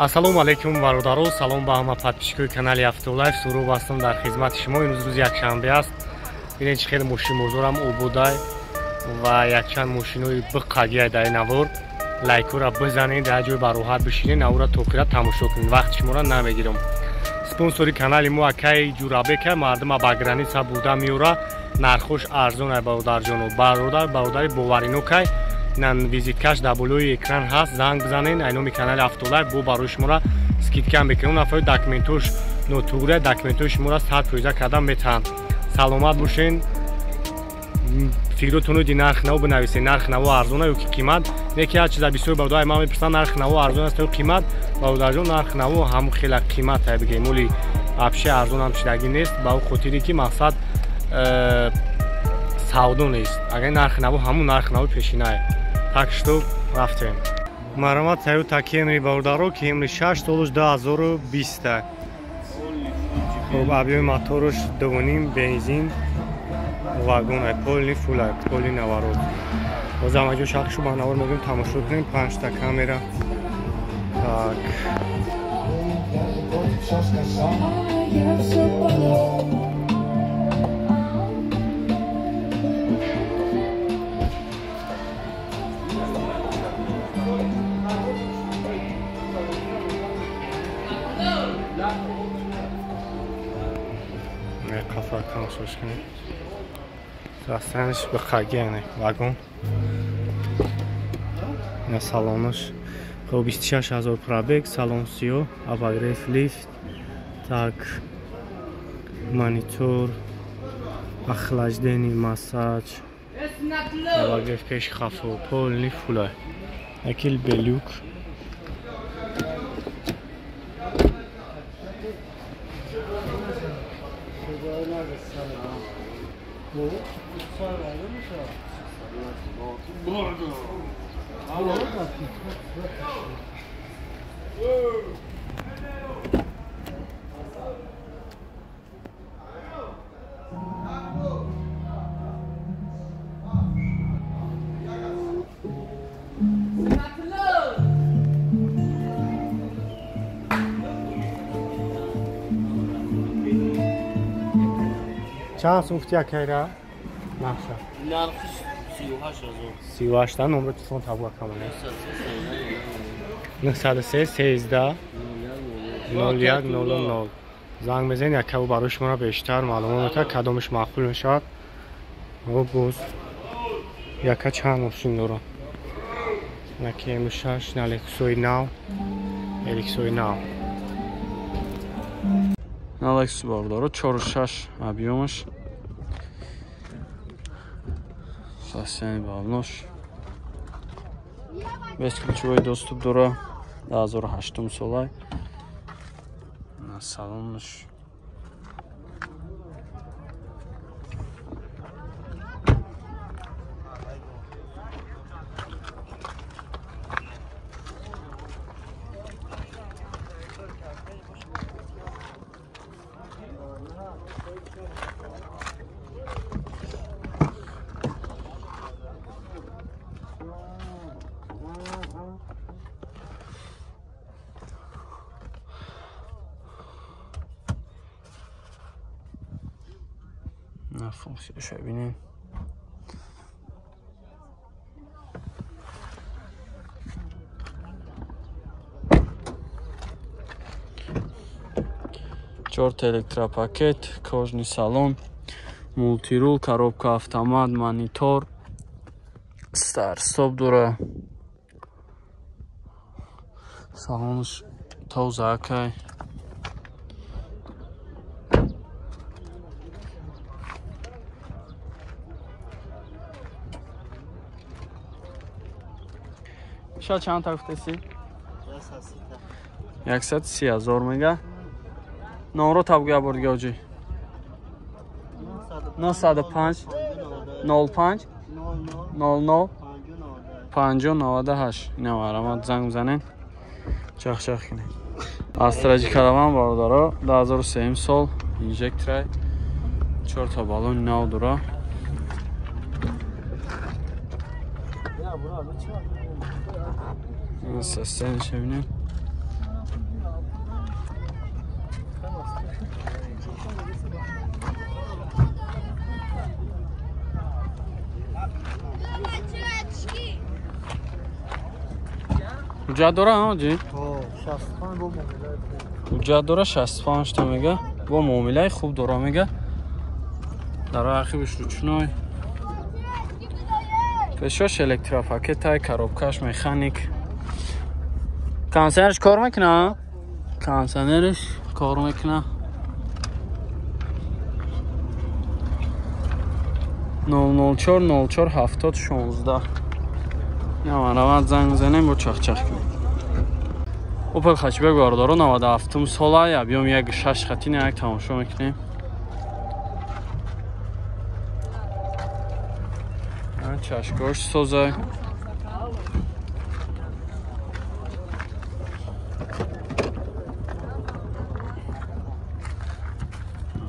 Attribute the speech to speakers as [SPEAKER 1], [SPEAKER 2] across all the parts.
[SPEAKER 1] Ассалому алайкум бародаро, салом ба ҳама подписчикои канали Автолайф. Суроб ҳастам дар хизмати шумо. Имрӯз рӯзи якшанбе аст. Бинед чӣ хеле мошин бозорам ободай ва якчанд мошинои биққагиай дар ин навор. Лайкҳоро бизанед, дар ҷой бароҳат бишинед, навора то охира тамошо кунед. Вақти шуморо намегирам. Спонсори канали мо акаи Ҷурабека, мардума ба граница бурда меёра, нархош арзон ай бародарҷоно. Бародар, бародари боваринокай. Визиткаш дар болои экран ҳаст, занг бизанед. Ай номи канали Автолайф бо барои шуморо скидка мекунем. Нафари документош нотуғрия, документои шуморо 100% карда метаҳанд. Саломат бошен. Фикротонро ди нарх наво бинависед. Нарх наво арзон ё ки қимат? Не ки ҳар чиза бисёр бародар ман мепурсанд, нарх наво арзон аст ё қимат? Бародарҷон, нарх наво ҳамон хела қимат ай бигем. Оли вообще арзон ҳам шидагӣ нест, ба он хотире ки мақсад савдо нест. Агар нарх наво ҳамон нарх наво пешинае. Так что рафтем. Маромат Toyota Camry бародаро, Camry 6 солш 2020. Хоб, объёми моторш 2.5 бензин, вагон ай полный фул ай, полный наворот. Боз ҳамаҷо шахшу ба навор мегӯем тамошо кунем, 5 та камера. Так. Қафа тамошош кунед. Растанаш биқагиане вагон. Ина салонаш. Хоб, 26000 пробег, салон сиё, обогрев лифт, так, монитор, охлаждение, массаж, обогрев пеш хафо, полный фулай. Акил белюк. Чанд сум гуфти акайра? Нақша.
[SPEAKER 2] Нархиш 38000.
[SPEAKER 1] 38 та номер телефон табу акамона. 903 13 01 00. Занг мезанед, якаву барои шуморо бештар маълумот метавад, кадомаш маъқул мешавад. О, боз яка чанд мошин дорам. Яки М6, на Лексуси нав, Лексуси нав.
[SPEAKER 2] На Lexus бародаро 4.6 объёмаш. Состояние балнош. Бесключевой доступ дора 2008 солай. На салонш. На функсияшо бинем. Чорта электропакет, кожный салон, мултирул, коробка автомат, монитор, старт-стоп дора. Салонш тоза акай. Ша чанд та гуфтеси? 130 000 мега. Номро табгӯя бор дига оҷи. 905 05 00 50 98. Ина марамат занг бизанед. Чах-чах кунед. Астраҷи караван бародаро 2003 сол инжекторай 4 та баллони нав дора. Состояние бинем. Ҳуҷҷат дора, ҳоҷӣ? Ҳуҷҷат дора 65 та мега. Бо муомилаи хуб дора мега. Дар ақибаш ручной. Пешош электропакетай, коробкаш механик. Кондиционерш кор мекуна? Кондиционерш кор мекуна. 004 04 70 16. Равад занг занем бо чахчах кунем. Опел Хэтчбек бародаро 97 сола, объем 1.6 хатина як тамошо мекунем. Чашкош созай.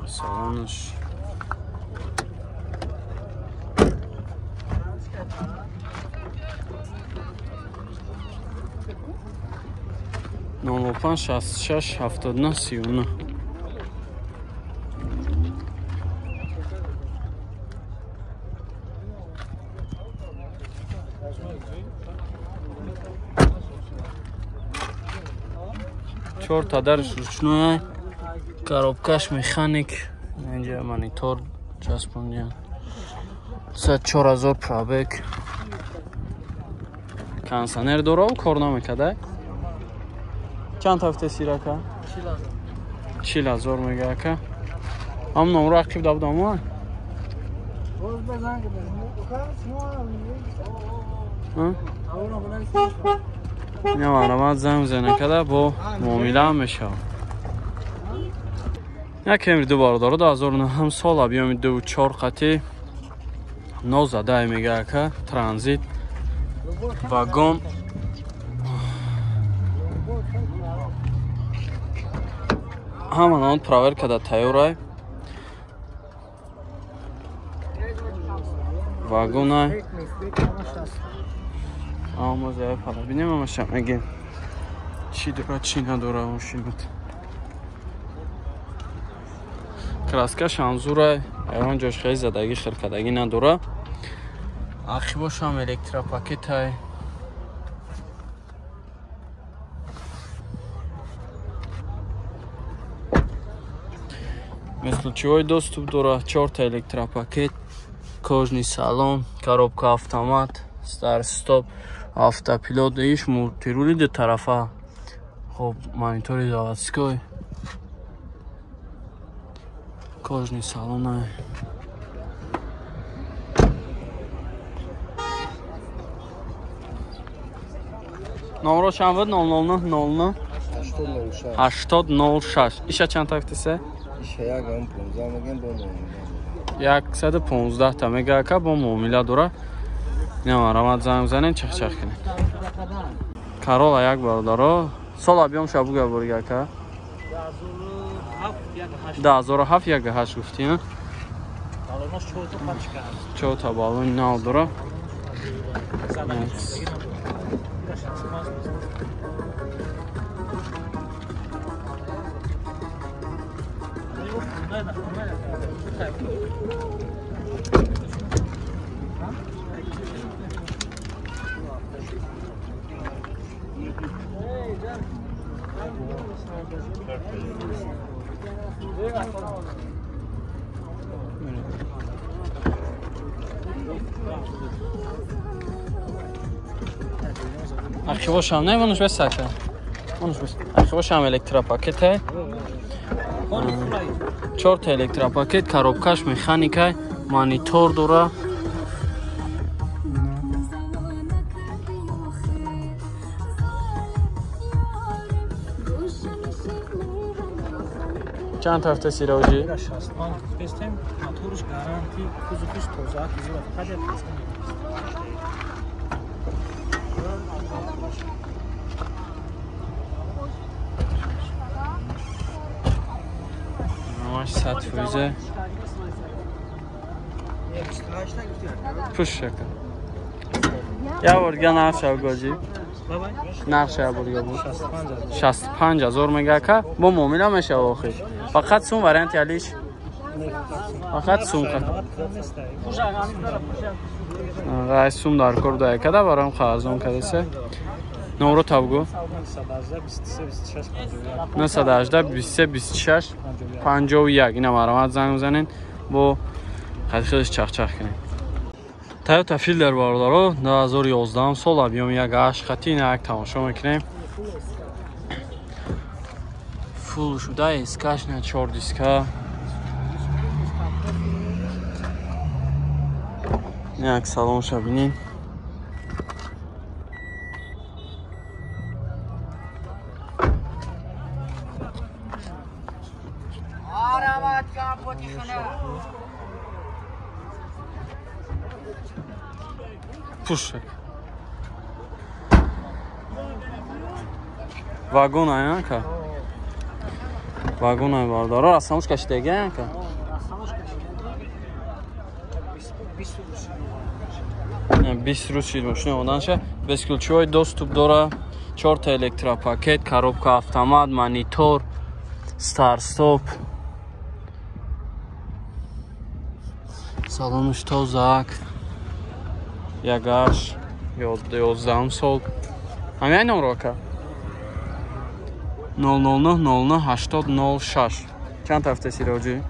[SPEAKER 2] Салонаш. Нол панҷ шаст шаш ҳафтод нӯҳ сию нӯҳ. Чорта дарш ручной, коробкаш механик, инҷа монитор часпондиан. 4000 пробег. Кондиционер дора кор намекада. Чанд ҳафта сирака? 40000 мега ака. Ҳам номро ақиб дабдам ва? Ина маромад занг зана када бо муомила ҳам мешавад. Як Камри ду бародаро 2009 сол объёми 2.4 қати 19 мега ака, транзит, вагон. Ҳама он проверка да тайёрай. Вагонай. Ама зая пала бинем, ама мегем. Чӣ дора, чӣ надора мошинат. Краска шанзурай, айвон ҷош хеле задагӣ хиркадагӣ надора. Ақибошам электропакетай. Бесключевой доступ дора, 4 электропакет, кожный салон, коробка автомат, старт-стоп, автопилот, иш мультирули ду тарафа. Хоб, монитори заводской. Кожный салон. Номро чанд буд? 009 00 80 06. Иша чанд тафтисе? 115 та мега ака бо муомила дора. Ина равад занг занем чахчах кунем. Карола як бародаро. Сол объем ша буга бурга ака. 2007 1.8 гуфтӣ. 4 та балон нав дора. Ақибошам не, вонуш бес ака. Вонуш бес. Ақибошам электропакете. 4 та электропакет, коробкаш механика, монитор дора. Чанд ҳафта сироҷӣ?
[SPEAKER 3] 65 гуфтестем, моторш гаранти, кузовш тоза, кузов фақат як қисм.
[SPEAKER 2] Маш 100%. Пуш шака. Я бор дига нарх шав гоҷӣ. Нарх шав бор дига буд. 65000 мега ака. Бо муомила мешава охир. Фақат сум варианти алиш? Фақат сум. Ай сум дар кор да када барам арзон кадасе. Номро табгу. 918 23 26 51. Ина марамат занг бизанен бо хадихелш чахчах кунед. Toyota Fielder бародаро 2011 сол объем 1.8 хати ина як тамошо мекунем. Фул шуда эскаш на 4 диска. Як салон ша бинед. Пушек. Вагон аянка. Вагон ай бардора, расамуш кашидаги аянка. 20 рӯз шид мошина оданша. Бесключевой доступ дора, 4 та электропакет, коробка автомат, монитор, старт-стоп. Салонуш тозак. Ягаш 11 сол. Ҳамин номро ака? 009 09 80 06. Чанд ҳафта сироҷӣ?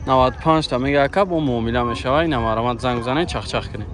[SPEAKER 2] 95 та мега ака бо муомила мешава. Ина марамат занг бизанед, чахчах кунед.